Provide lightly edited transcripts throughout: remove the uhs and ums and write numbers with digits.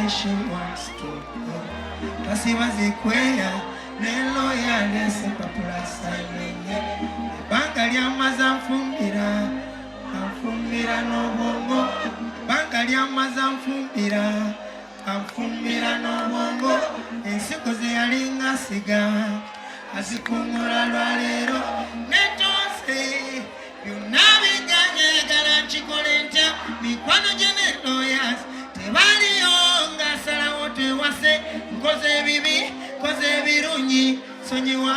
She wants to go. Tasiba zikweya ne lawyer alese papula signing. Ebbanga lyamaze anfumbira, anfumbira n'obwongo. Ebbanga lyamaze anfumbira, anfumbira n'obwongo. Ensigo ze yalinga asiga azikungula lwaleero. Netonse byonna biganye, ayagala nkikole ntya? Mikwano gye ne lawyers tebaliyo ng'asalawo twewase. Nkoze ebibi, nkoze ebirungi, sonyiwa.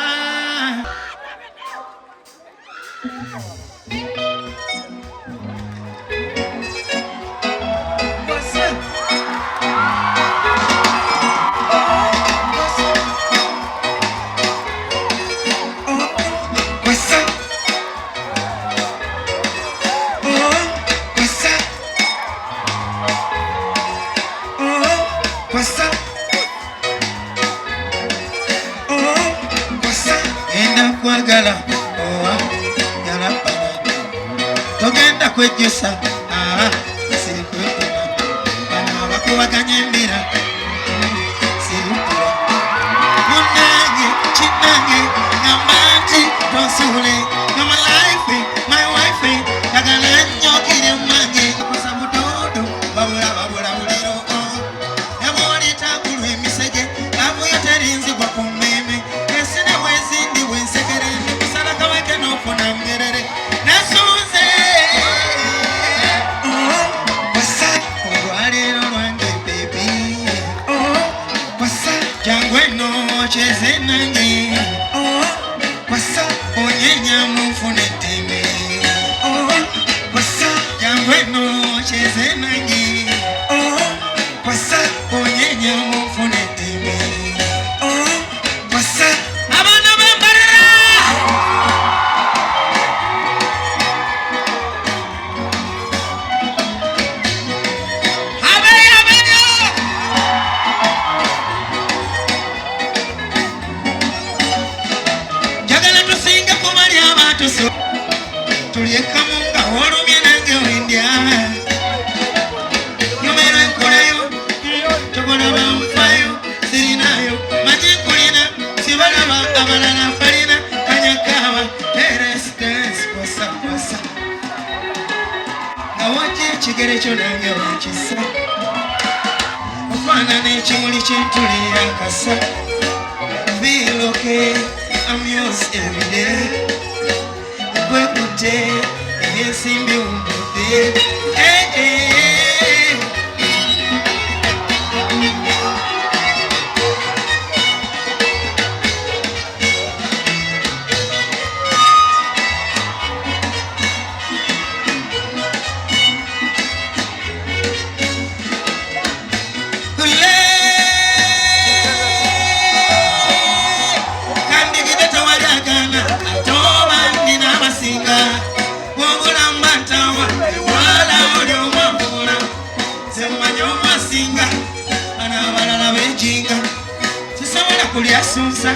Genda kwagala owa yalabana, togenda kwejjusa sirikwetuna bano abakubaganya embira siripula munange kinange ngamba nti tonsuule. You're my life, my wife, njagala nnyo kiri mwange kosa budodo babula babula buliro nebwolitagulwa emisege avuyo terinzigwa ku mmeeme esine bwezindi bwensekere kusala kaweke n'ofuna mgerere nasunze olwaleero lwange baby jangu eno kyeze nange onyenya munfuna eddembe jangu eno kyeze nange onyenya munfuna eddembe. Abaana b'embalala abeyo abeyo. Njagala tusinge kubali abatusu tulyekamu nga wolumye nange wendya nyomero enkolayo tokolaba nfayo sirinayo magi nkulina sibalaba abalala balina kanyakaaba teresdance kwasa kwasa nga wajja ekigere kyo nange wakisa ofaanana ekimuli ky'entuli yakasa. Feel okay, I'm yours every day. Kwekutte ebyensimbi wumbudde. Eh, eh. Kule kandigide tewali agaana atoba nina abasinga bwobulamba ntawa wala oli omwavula semmanyi omwasinga bano abalala bejinga sisobola kulya sunsa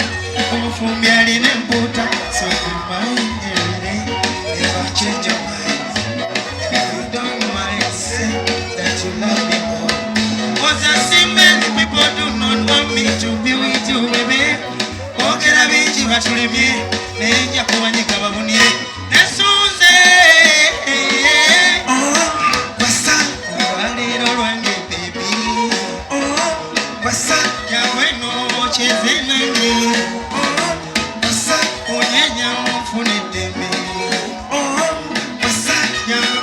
omufumbi alina empuuta. So you mind every day if I change your mind, if you don't mind, say that you love me more. 'Cause I see many people do not want me to be with you, baby. Boogera bingi batulemye naye nja kubanyika babunye nesunze olwaleero lwange baby jangu eno kyeze nange onyenya onfuna eddembe jangu.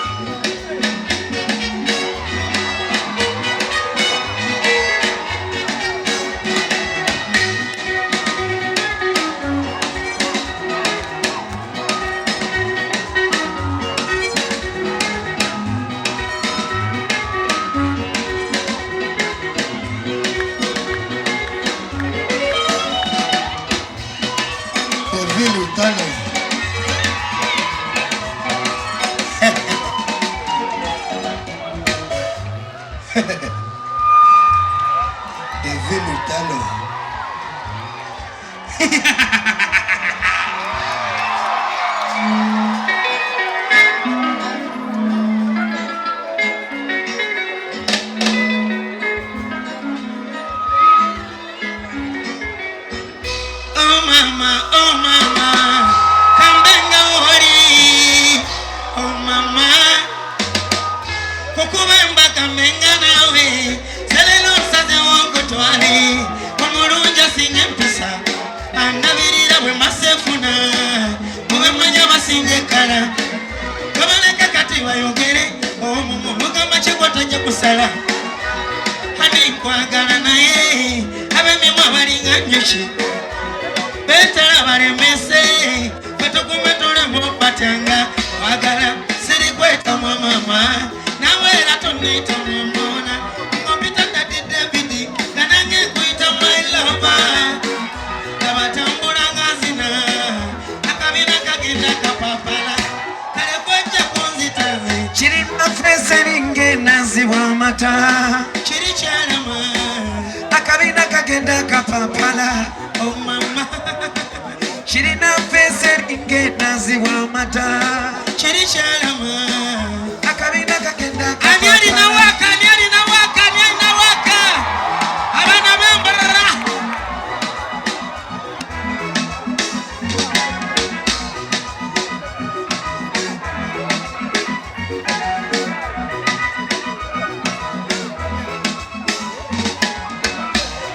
mama, oh mama, kambe nga woli. Oh mama, kukuba embaka mbenga naawe. Selero nsazewo nkutwale, omulungi asinga empisa, andabirira bwe masefuna mube manya basinga ekkala. Babaleka kati bayogere omumu mugamba kigwa tajja kusala. Hani nkwagala, naye ab'emimwa balinga njuki, betala balemese fetugume tulemu batanga kwagala. Sirikwetamwa mama, nawe era toneetamwa mbona ngompita Daddy David nga nange nkuyita my lover. Abatambula nga zina akabina kagenda kapapala kale kwejja kunzitaze. Kirina face eringa enazibwa amata. Kiri kyalama. Akabina kagenda kapapala. Oh mama. Kirina face eringa enazibwa amata. Kiri kyalama. Akabina kagenda Ani alina kapapala. Waka ani alina waka? Ani alina waka? Abaana b'embarara.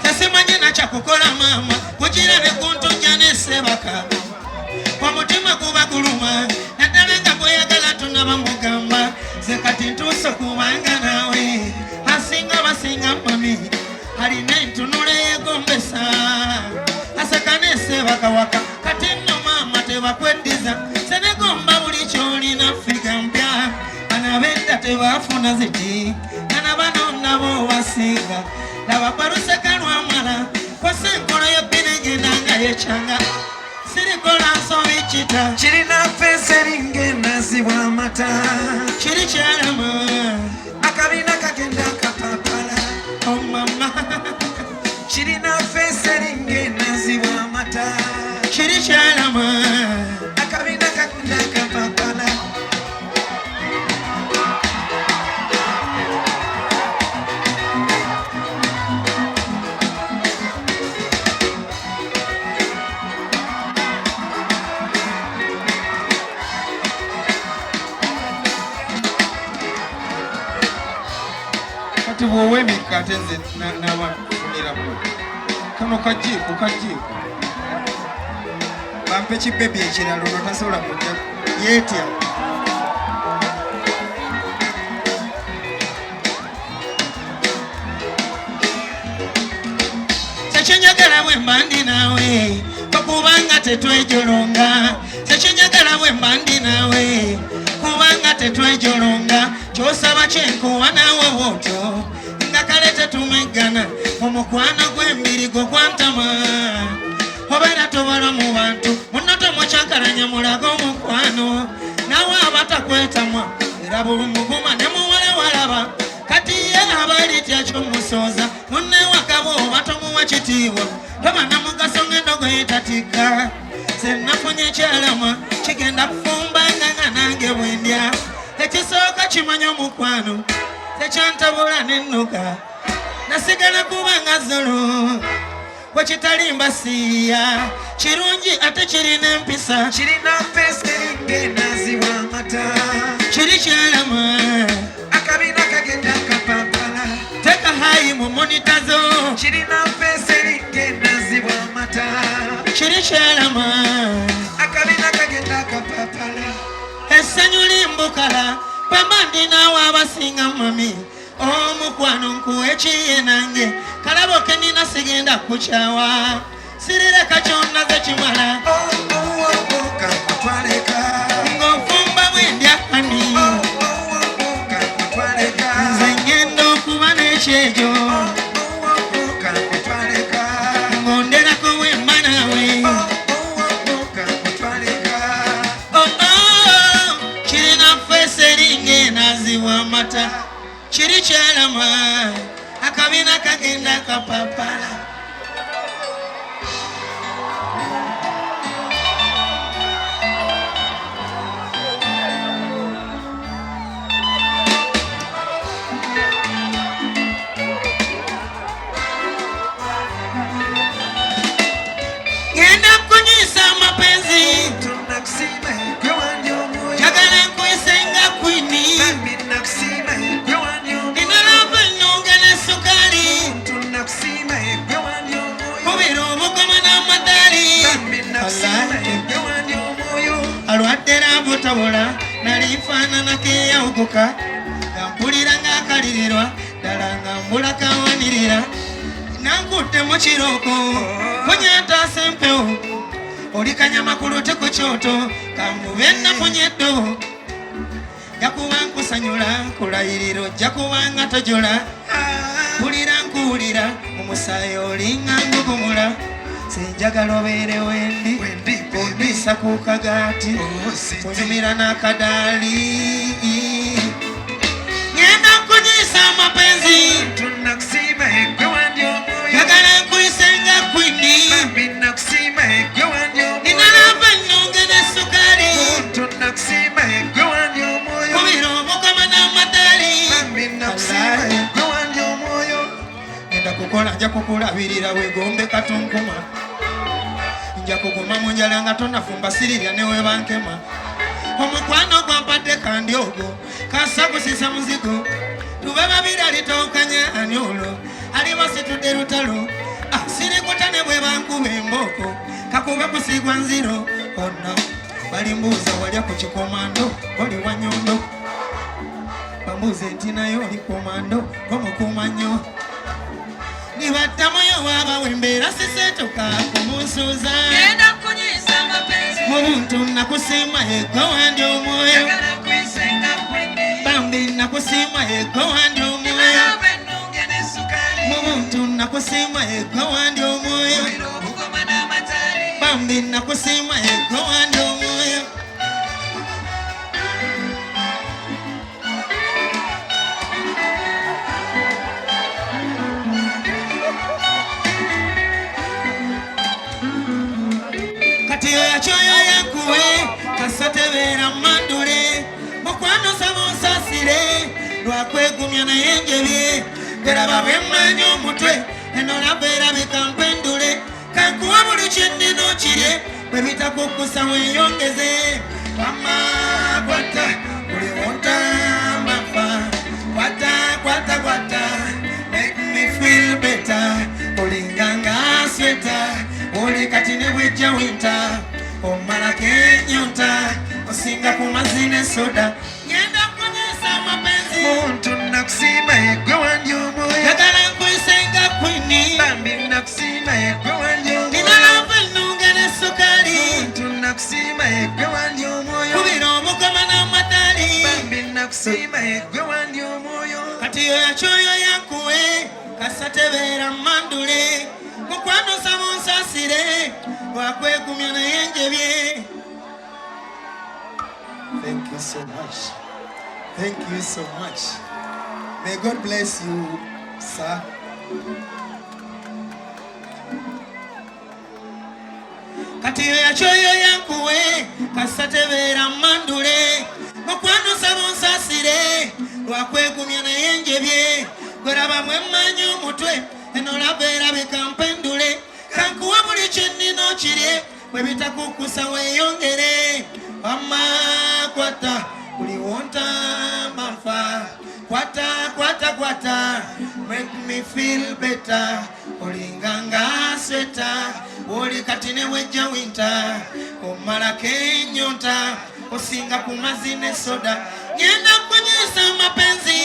Tesimanyi nakyakukola maama, kugira ne kuntunya nesebaka, omutima guba guluma naddala nga gweyagala tunaba mugamba. Ze kati ntuuse kubanga naawe asinga basinga mami, alina entunula eyegombesa, aseka nesebaka waka. Kati nno maama tebakweddiza, senegomba buli kyolina. Figure mpya, bana bedda tebafuna ziti nana bano nabo basinga. Laba baluseka lwamala kwasa enkola yebinegenda nga yekyanga, sirikola nsobi kita. Kirina face eringa enazibwa amata. Kiri kyalama. Akabina kagenda kapapala. Oh mama. Kirina face eringa enazibwa amata. Kiri kyalama. Akabina kagenda kapapala. Kati bw'owa emikka ate nze nabafunirako kano kajiiko kajiiko bampe kibebi ekirala, ono tasobola kujja yeetya. Sekyenjagala bwe mba ndi naawe okubanga tetwejolonga. Sekyenjagala bwe mba ndi naawe kubanga tetwejolonga. Kyosaba kyenkuwa naawe bwotyo nga kale tetumeggana. Omukwano gw'embirigo gwantama, obeera tobalwa mu bantu muno, tomukyankalanya mulaga omukwano naawe abatakwetamwa era bumuguma ne muwala walaba. Kati ye abalitya kyomusooza munne wakaba oba tomuwa kitiibwa, toba na mugaso ng'endogoyi tatikka. Senafunye kyalama kigenda kufumbanga nga nange bwendya. Ekisooka kimanya omukwano tekyantabula nennuka, nasigala kubanga zolo wekitalimba siya kirungi ate kirina empisa. Kirina face eringa enazibwa amata. Kiri kyalama. Akabina kagenda kapapala. Teka hayi mu monitor zo. Kirina face eringa enazibwa amata. Kiri kyalama. Akabina kagenda kapapala. Essanyu limbukala pamba ndinawo abasinga mami, omukwano nkuwa ekiye nange kalabo ke nina, sigenda kukyawa, sirireka kyonna ze kimala. Oh, oh, oh, oh, kankutwaleka. Ng'ofumba bwendya honey. Oh, oh, oh, oh, kankutwaleka. Nze ngenda okuba n'ekyejo. Oh, oh, oh, kankutwaleka. Ng'onderako bwemba naawe. Oh, oh, oh, kankutwaleka. Oh, oh, kirina face eringa enazibwa amata, kiri kyalama, akabina kagenda kapapala. Ngenda. Nakusiima egwe wandi omwoyo. Alwadde n'abutabula nali nfaananako eyawuguka nga mpulira ng'akalirirwa ddala nga mbula kawanirira nankudde mu kirooko ponya ntaasa empewo oli kanyama ku luti ku kyoto kambube nafunye eddobo nja kuba nkusanyula nkulayirira ojja kuba nga tojola mpulira nkuwulira omusaayi olinga ngugumula senjagala obeere wendi Wendi, baby. ondiisa ku kagaati Oh, sweetie. onyumira n'akadaali ngenda nkunyiisa amapenzi Tunakusiima egwe wandi omwoyo. njagala nkuyise nga kwini Bambi nakusiima egwe wandi omwoyo. nina lava ennunge ne sukaali Tunakusiima egwe wandi omwoyo. kubira obukoma n'amataali Bambi nakusiima egwe wandi omwoyo. ngenda kukola nja kukulabirira wegombe katunkuma nja kuguma mu njala nga tonafumba sirirya newebankema omukwano gwampadde kandi ogwo kasagusisa muzigo tube babiri alitokanya ani olwo alibasitudde lutalo. Ah, sirikuta ne bwe bankuba embooko kakuba kusigwa nziro onna balimbuuza walya ku kikomando oli wanyondo bambuuze nti naye oli komando gomukuuma nnyo nibattamuyo waaba wembeera siseetuka kumusuuza Ngenda kunyiisa amapenzi. Mu buntu nakusiima yegwe wandi omwoyo. Njagala nkuyise nga kwini. Bambi nakusiima yegwe wandi Nina omwoyo. love ennungi ne sukaali. Mu buntu nakusiima yegwe wandi omwoyo. Kubira obugoma n'amataali. Bambi nakusiima yegwe wandi omwoyo. Kati oyo kyoyo yankuwe kasatebeera mandule mukwano saba onsasire lwakwegumya naye njebye geraba bwe mmanyi omutwe eno lava erabika mpendule kankuwa buli kyennina okirye bwe bitakukusa weeyongeze wamma kwata buli wontamba nfa kwata kwata kwata make me feel better olinganga sweta oli kati ne bwejja winta omalako enyonta osinga ku mazzi ne soda ngenda kunyisa amapenzi. Muntu nakusiima egwe wandi omwoyo. Njagala nkuyise nga kwini. Bambi nakusiima egwe wandi omwoyo. Nina lava ennunge ne sukaali. Muntu nakusiima egwe wandi omwoyo. Kubira obukoma n'amataali. Bambi nakusiima egwe wandi omwoyo. Kati oyo kyoyo yankuwe kasatebeera mandule mukwano saba onsasire lwakwegumya naye njebye. Thank you so much. Thank you so much. May God bless you, sir. Kati oyo kyoyo yankuwe kasatebeera mandule mukwano saba onsasire lwakwegumya naye njebye gweraba mwe mmanyi omutwe eno lava erabika mpendule kankuwa buli kyennina okirye bwe bitakukusa weeyongere wamma kwata buli wontamba nfa kwata kwata kwata make me feel better olinganga sweta oli kati ne wejja winta omalako enyonta osinga ku mazzi ne soda ngenda kunyiisa amapenzi.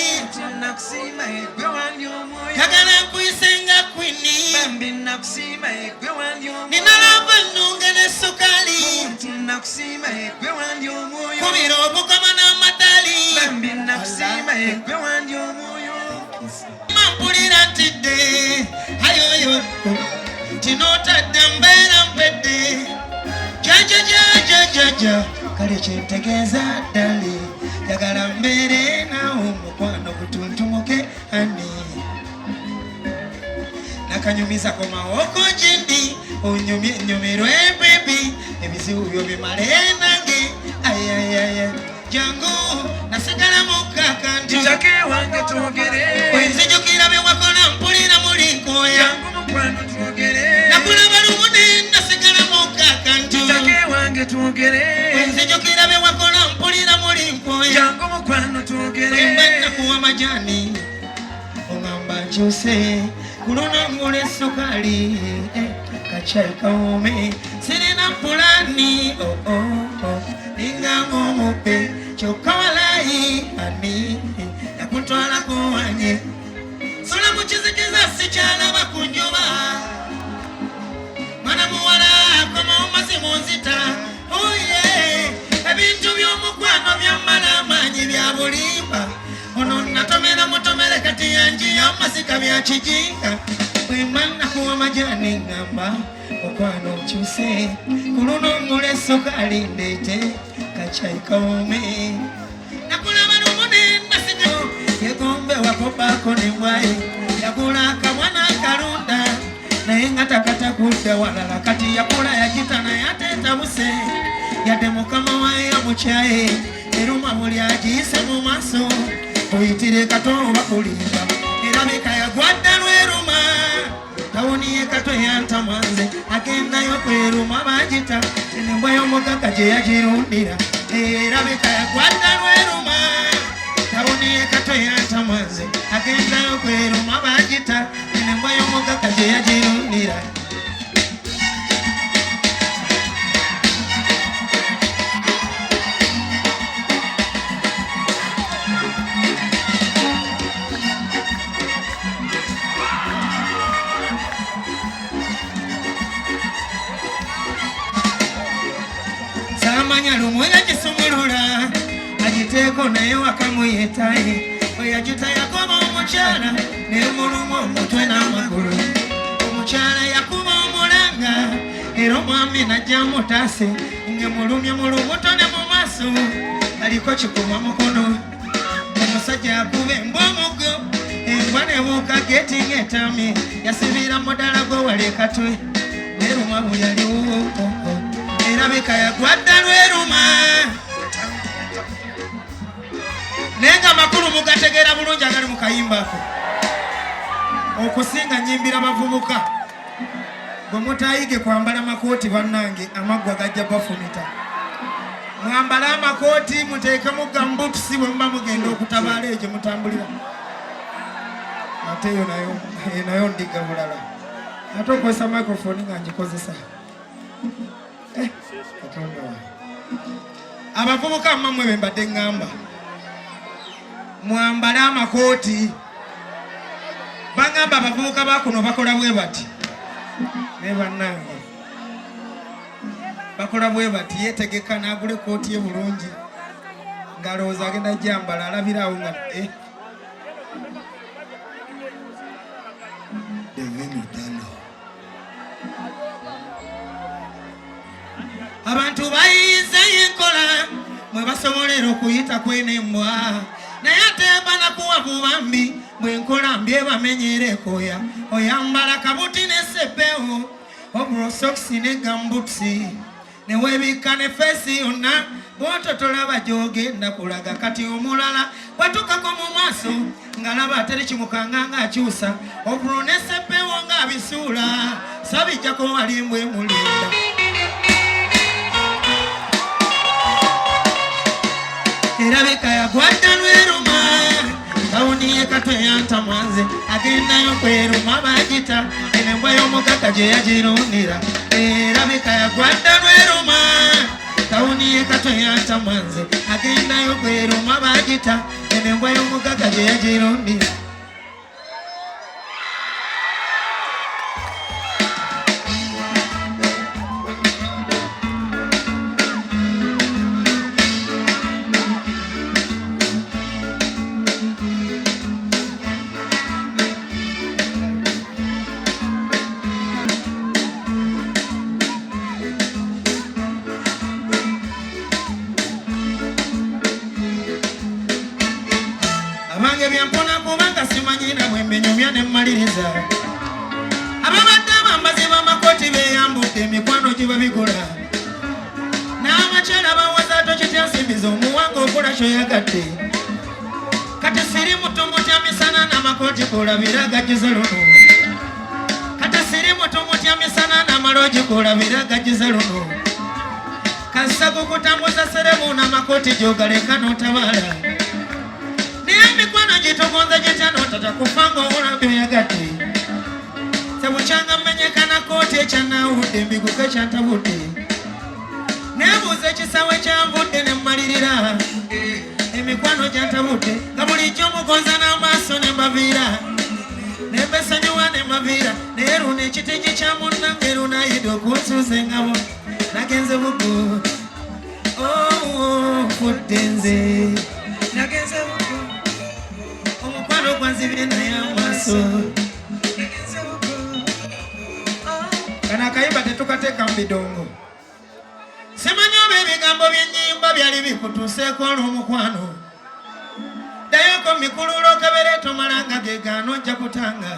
Nakusiima egwe wandi omwoyo. Njagala nkuyise nga kwini. Bambi nakusiima egwe wandi omwoyo. Nina lava ennunge ne sukaali. Muntu nakusiima egwe wandi omwoyo. Kubira obukoma n'amataali. Bambi nakusiima egwe wandi omwoyo. Mpulira ntidde ayoyo kinootadde mbeera mpedde jajajajajaja kale kyentegeeza ddali njagala mbeere naawe omukwano gutuntumuke ani nakanyumiza komawoko gyendi onyumye nyumirwe bebi ebizibu byo bimale nange ayayaya jangu nasigala mukakantu. Kitake wange twogere. Bwenzijukira bye wakola mpulira muli nkoya. Jangu mukwano twogere. Nakulaba lumu ne nasigala mukakantu. Kitake wange twogere. Bwenzijukira bye wakola mpulira muli nkoya. Jangu mukwano twogere. Emba nakuwa majani oŋamba nkyuse ku luno ngula essukaali. Eh, Kachayi kawome sirina pulani oh, oh, oh. Ninga ng'omupe kyokka walayi ani yakutwalako wanye sula mu kizikiza sikyalaba ku njuba mwana muwala komawo mazimu nzita oye ebintu by'omukwano byammala amaanyi bya bulimba ono natomera mutomere kati yanjiya amasika bya kijinga bwemba nakuwa majani ngamba okwano okyuse ku luno ngula essukaali ndeete kacayi kawome nakulaba lumu nenasiga yegombe wakobako nembwaye yagula akamwa n'akalunda naye nga takatakudde walala kati yakula yagita naye ate etabuse yadde mukama wayo yamukyaye eruma buli agiyise mu maaso oyitire kato oba kulimba erabika yagwadda lweruma tawuni ye kato yantamanze agendayo kweruma bagita enembwa y'omugagga gye yagirundira erabika yagwadda lweruma tawuni ye kato yantamanze agendayo kweruma bagita enembwa y'omugagga gye yagirundira. Samanya lumu yagisumulula agiteeko naye wakamuyetaye oyagita yakoba omukyala nemuluma omutwe n'amagulu omukyala yakuba omulanga era omwami najja mutaase nga mulumye mu lubuto ne mu maaso aliko kikuma mukono omusajja akuba embwa omuggo embwa nebuuka geeti ng'etamye yasibira mudala gwe wali ekatwe neruma buli aliwo erabika yagwadda lweruma naye nga amakulu mugategeera bulungi agali mu kayimba ako okusinga nyimbira bavubuka bwe mutayige kwambala makooti bannange amaggwa gajja bafumita mwambale amakooti muteekemu gambutusi bwe muba mugenda okutabaala eyo gye mutambulira ate eyo nayo ndiga bulala ate okozesa microphone nga ngikozesa eh, katonda wange abavubuka mmamwe be mbadde ŋŋamba mwambale amakooti baŋŋamba abavubuka bakuno bakola bwe bati naye bannange bakola bwe bati yetegeka n'agula ekooti ye bulungi ng'alowooza agenda gyambala alabiraawo nga eh. Abantu bayizeyo enkola mwe basobolera okuyita kweno embwa naye ate banakuwa bubambi bwenkola mbi ebamenyera ekoya oyambala kabuti ne sepewo obrosokisi ne gambutusi newebikka ne feesi yonna bwotyo tolaba gyogenda kulaga kati omulala bwatukako mu maaso ngalaba teri kimukanga nga akyusa obro ne sepewo nga abisuula sabijjako walimbwe mulinda erabika yagwadda lweruma tawuni ye katwe yantamanze agendayo kweruma bagita enembwa y'omugagga gye yagirundira erabika yagwadda lweruma tawuni ye katwe yantamanze agendayo kweruma bagita enembwa y'omugagga gye yagirundira. Abange byampona kubanga simanyi na bwe mbinyumya ne mmaliriza. Ababadde abambazi b'amakooti beeyambudde emikwano giba bigula n'abakyala bawaza tokitya nsimbi z'omuwanga okola kyoyagadde kati siri mutumutya misana n'amakooti kulabira gajjuze luno kati siri mutumutya misana n'amaloogi kulabira gajjuze luno kassa kukutambuza serebu n'amakooti gy'ogaleka n'otabaala naye emikwano gitugonza gitya n'otata kufa ng'owola byoyagadde. Sebukyanga mmenyeka na kkooti ekyannaawudde mbiguko ekyantabudde. Neebuuza ekisawe kyanvudde ne mmalirira emikwano gyantabudde nga bulijjo mugonza n'amaaso ne mbaviira ne mbesonyiwa ne mbaviira naye luno ekitigi kya munnange lunayidde okunsuuza engabo nagenze bugu oh, nfudde nze Nagenze buko. Omukwano gwanzibye naye amaaso. Nagenze buko. Kano akayimba tetukateeka mu bidongo. Simanyi oba ebigambo by'ennyimba byali bikutuuseeko olw'omukwano. Ddayoko mikululo okebere tomala nga gegaana ojja kutanga.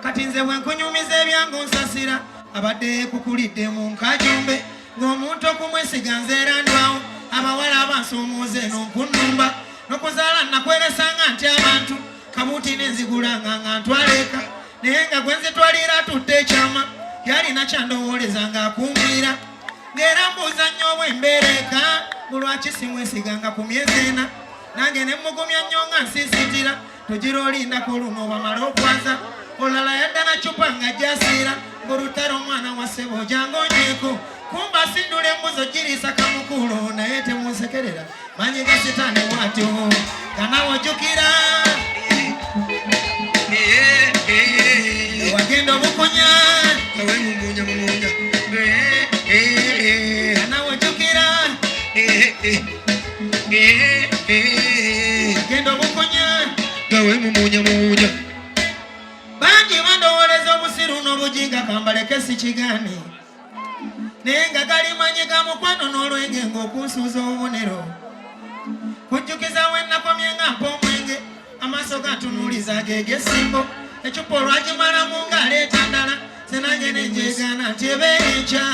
Kati nze bwe nkunyumiza ebyangu nsasira abadde yekukulidde mu nkajumbe ng'omuntu okumwesiga nze era ndwawo abawala abansuumuuza eno nkunnumba nokuzaala nakweresanga nti abantu kabuuti nenzigulanga nga ntwala eka naye nga gwe nzitwalira atudde ekyama yalina kyandowooleza ng'akumbiira ng'era mbuuza nnyo obwembeera eka mulwaki simwesiganga ku myezi ena nange ne mugumya nnyo nga nsiisitira tugira olindako luno bamala okwaza olala yadda na cupa nga gyasiira ng'olutalo omwana wa ssebo ojanga onyweko kumba asindula embuzi ogiriisa kamukuulo naye temunsekerera manyi ga sitaani bwatyo ganawe ojjukira wagenda obukunya ganawe ojjukira genda obukunya Gawe. Bangi bandowooleza obusiru n'obujinga kambaleke sikigaani naye nga gali manyi ga mukwano n'olwenge ng'okunsuuza obubonero kujjukiza we nakomye nga mpa omwenge amaaso gatunuuliza geeg'essimbo ecupa olwagimalamu ng'aleeta ndala senange ne njegaana nti ebeera enkya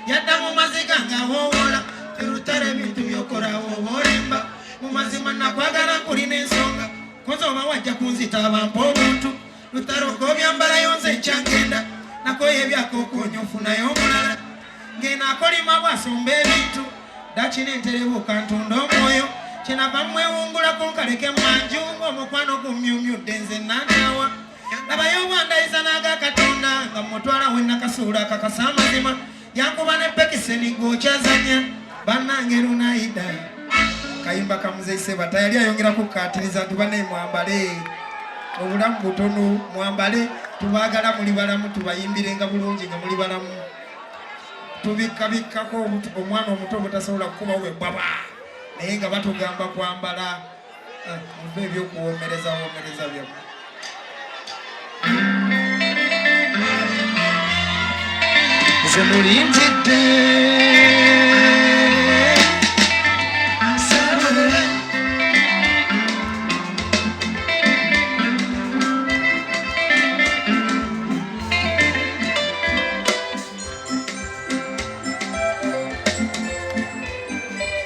yadda mu maziga ng'awoowoola terutala ebintu by'okola oba olimba mu mazima nakwagala nkulina ensonga koza oba wajja kunzita abampa obuntu lutalo gobyambalayo nze nkyangenda nakoye ebyakokonya ofunayo omulala ngenda akolima bwasomba ebintu daki nenterebuka ntunda omwoyo kyenava mwewungulako nkaleke manju ng'omukwano gumyumyudde nze nantaawa labayo obwandayiza n'aga katonda nga mutwala we nakasuula akakasa amazima yankuba ne pekiseni gwokyazanya bannange lunayida kayimba ka muzeyi Sebatta yali ayongera kukkaatiriza nti banaye mwambale obulamu butono mwambale tubaagala muli balamu tubayimbirenga bulungi nga muli balamu tubikkabikkako omwana omuto obutasobola kukubawo bwe bwaba naye nga batugamba kwambala muve ebyokuwoomereza woomereza byammwe. Nze mulindidde Sabula.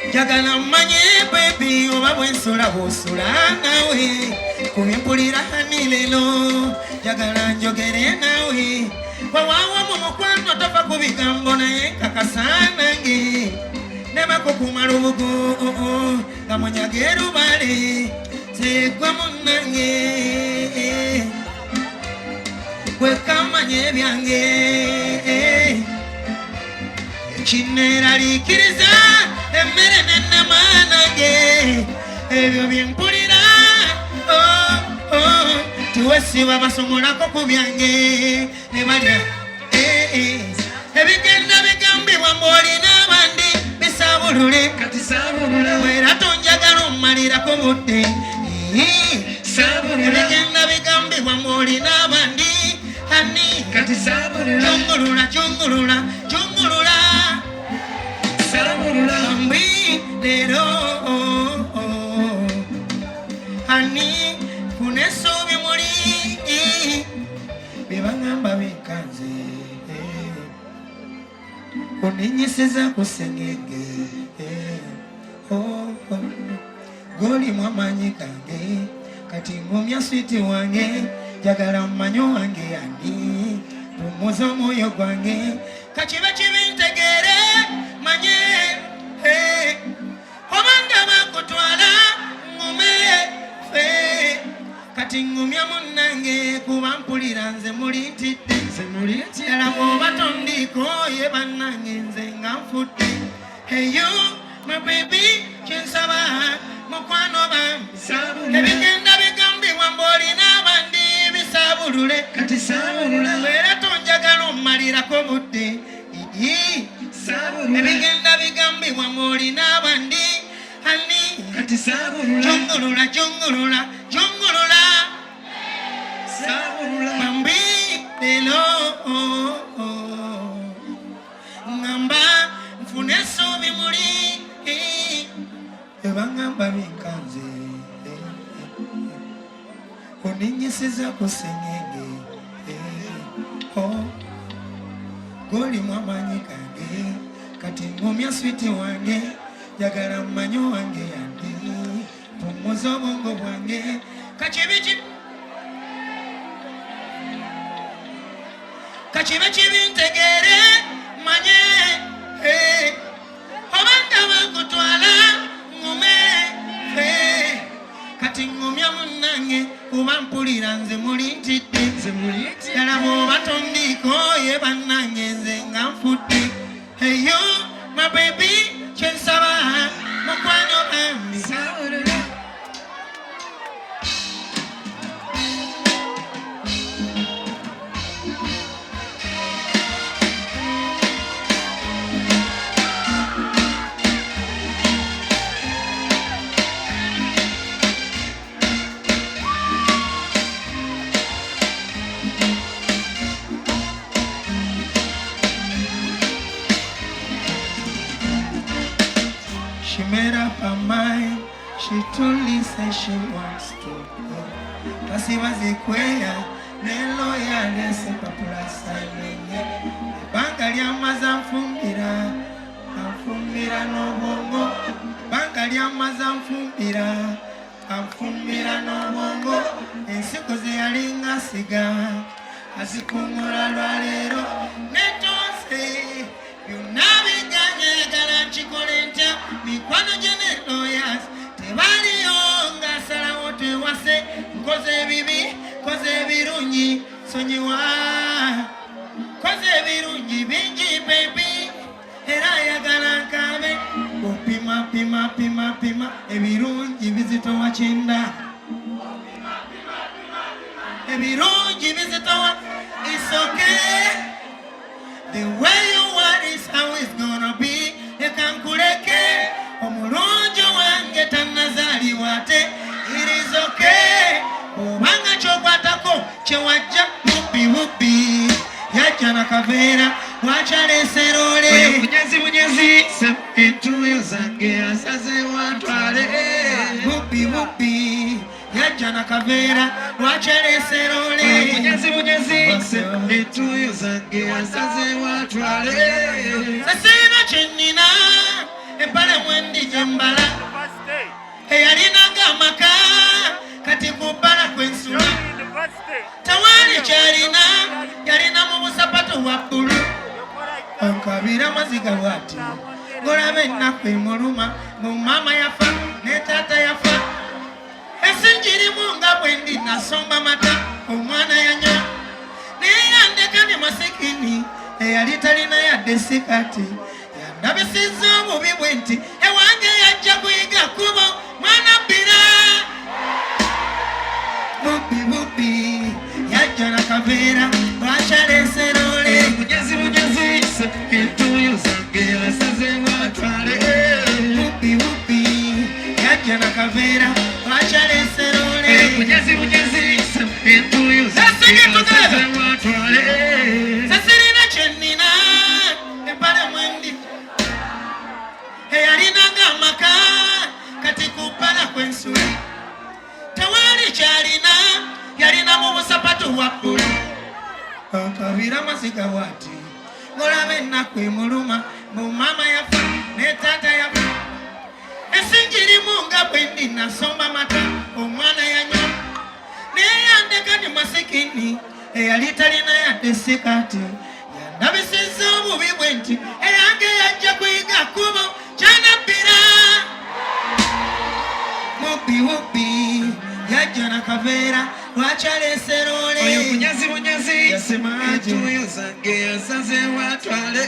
Njagala mmanye bebi oba bwensula bwosula nawe kubimpulira hani leero njagala njogere nawe wawaawo mu mukwano tofa ku bigambo naye nkakasa nange nema kukuma lubugu nga munyaga erubale zegwa munnange gwekamanya ebyange kineeraliikiriza emmere nennama nange ebyo byempulira oh, oh, tiwesiba basomolako ku byange ne balya eh, eh. Ebigenda bigambibwa mbw'olina abandi bisabulule Kati sabulula. Era tonjagala ommalirako budde. Sabulula. Ebigenda bigambibwa mbw'olina abandi ani Kati sabulula. Kyungulula kyungulula kyungulula Sabulula. Mbi leero ani funa essuubi muli bye baŋŋamba binkanze oninyisiza ku sengenge oh, oh. Golimu amaanyi gange kati ngumya switi wange njagala mmanyo wange ani pumuza omwoyo gwange kakibe kibi ntegeere manye eh. Obanga bakutwala ngume fe. Kati ŋŋumya munnange kuba mpulira nze muli ntidde. Ddala bw'oba tondiiko ye bannange nze nga nfudde. Hey you, my baby, kyensaba mukwano bambi. Ebigenda bigambibwa mb'olina abandi bisaabulule. Kati saabulula. Era tonjagala ommalirako budde. Ii. Saabulula. Ebigenda bigambibwa mb'olina abandi. Ani? Kati saabulula. Jungulula, jungulula, jungulula. Saabulula. Bambi lero oh, oh. Ngamba nfune essuubi muli ebangamba binkanze oninyisiza ku sengenge oh. Golimu amaanyi gange kati ngumya sweetie wange njagala mmanyi wange yandi pummuza obwongo bwange kakibi ki kakibe kibi ntegeere manye eh, obanga bakutwala ŋŋume eh, kati ŋŋumya munnange kuba mpulira nze muli ntidde. Nze muli ntidde. Ddala bw'oba tondiiko ye bannange nze nga nfudde. Hey you, my baby, kyensaba mukwano bambi. Saabulula. She made up her mind. She truly says she wants to go. Tasiba zikweya ne lawyer alese empapula sayininge. Ebbanga lyamaze anfumbira, anfumbira n'obwongo. Ebbanga lyamaze anfumbira, anfumbira n'obwongo. Ensigo ze yalinga asiga azikungula lwaleero. Netonse byonna biganye ayagala nkikole ntya. Mikwano gye ne lawyers tebaliyo ng'asalawo twewase. Nkoze ebibi, nkoze ebirungi, sonyiwa. Nkoze ebirungi bingi baby, era ayagala nkaabe. Opima pima pima pima ebirungi bizitowa kyenda. Ebirungi bizitowa. It's okay. The way you are is how it's gonna be. Leka nkuleke omulungi wange tannazaalibwa ate. It is okay. Bw'obanga ky'okwatako kye wajja bubbi bubbi. Yajja na kaveera lwaki aleese loole? Oyo munyazi munyazi entuuyo zange asazeewo atwale. Bubbi bubbi yajja na kaveera lwaki aleese loole? Oyo munyazi munyazi entuuyo zange asazeewo atwale. Nze sirina kye nnina empale mwendi gye mbala eyalinanga amaka kati ku bbala kwensula tewali kyalina yalina mu busapatu bwa bbulu ankabira amaziga bwati ngolaba ennaku emuluma mu maama yafa ne taata yafa ensi ngirimu nga bwe ndi nasomba mata omwana yanywa naye yandeka ne masikini eyali talina yadde sikati yandabisizza obubi bwe nti ewange yajja kuyiga kkubo mwana bbira bubbi bubbi yajja na kaveera lwaki aleese loole? Munyazi munyazi entuuyo zange asazeewo atwale. Bubbi bubbi yajja na kaveera lwaki aleese loole? Munyazi munyazi entuuyo zange asazeewo atwale. Nze sirina kye nnina empale mwendi eyalinanga amaka kati ku bbala kwensula tewali kyalina yalina mu busapatu bwa bbulu ankabira amaziga bwati ngolaba ennaku emuluma mu maama yafa ne taata yafa ensi ngirimu nga bwe ndi nasomba mata omwana yanywa naye yandeka ni masikini eyali talina yadde sikati yandabisizza obubi bwe nti eyange yajja kuyiga kkubo kyanabbira mubbi bubbi yajja na kaveera Lwaki aleese loole? Oyo munyazi bunyazi. Yasemaje? Entuuyo zange yasazeewo atwale.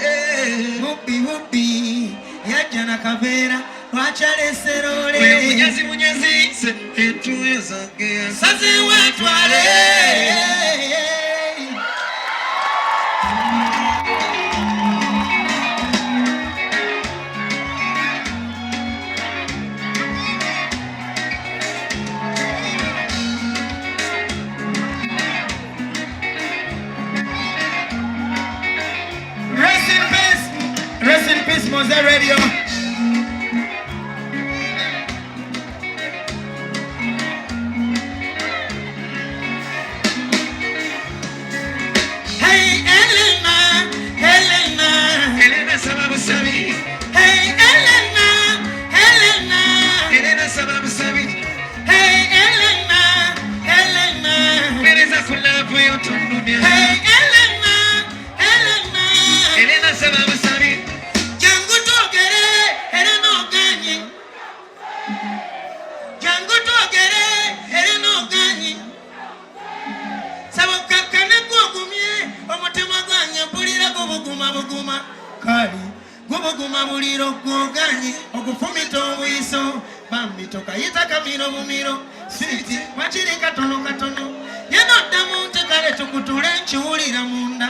Mubbi mubbi yajja na kaveera. Lwaki aleese loole? Oyo munyazi bunyazi. Entuuyo zange yasazeewo atwale. Rest in peace. Rest in peace, Mose Radio. Hey Elena, Helena. Helena saba busabi. Hey Elena, Helena. Helena saba busabi. Hey Elena, Helena. Pereza ku love yo tonnumya. Hey Elena, Helena. Helena saba busabi. Jangu twogere, Helena oganye. Jangu twogere, Helena oganye. Saba okkakkane gwogumye omutima gwange mpulira gubuguma buguma kali gubuguma buliro gwoganye okufumita obwiso bambi tokayita kamiro bumiro siiti wakiri katono katono yenoddamu nti kale tukutule nkiwulira munda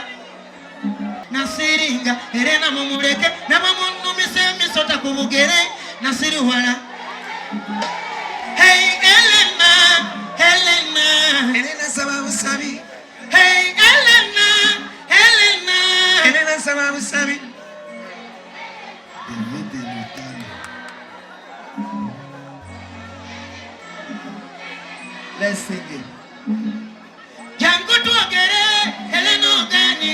nasiringa era namumuleke nabamunumisa emisota ku bugere nasiriwala. Hey Elena, Helena. Helena saba busabi. Hey Elena, Helena. Helena saba busabi. David Lutalo. Let's sing it. Jangu twogere, Helena oganye.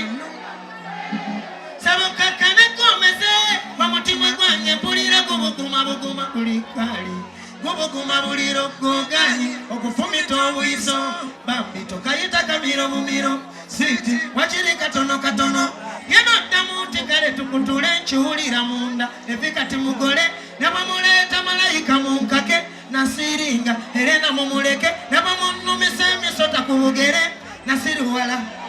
Saba okkakkane gwomeze omutima gwange mpulira gubuguma buguma buli kali gubuguma buliro gwoganye okufumita obwiso bambi tokayita kamiro bumiro siiti wakiri katono katono yenoddamu nti kale tukutule nkiwulira munda evi kati mugole ne bwemuleeta malayika munkake nasiringa Helena mumuleke ne bwemunnumisa emisota ku bugere nasiriwala.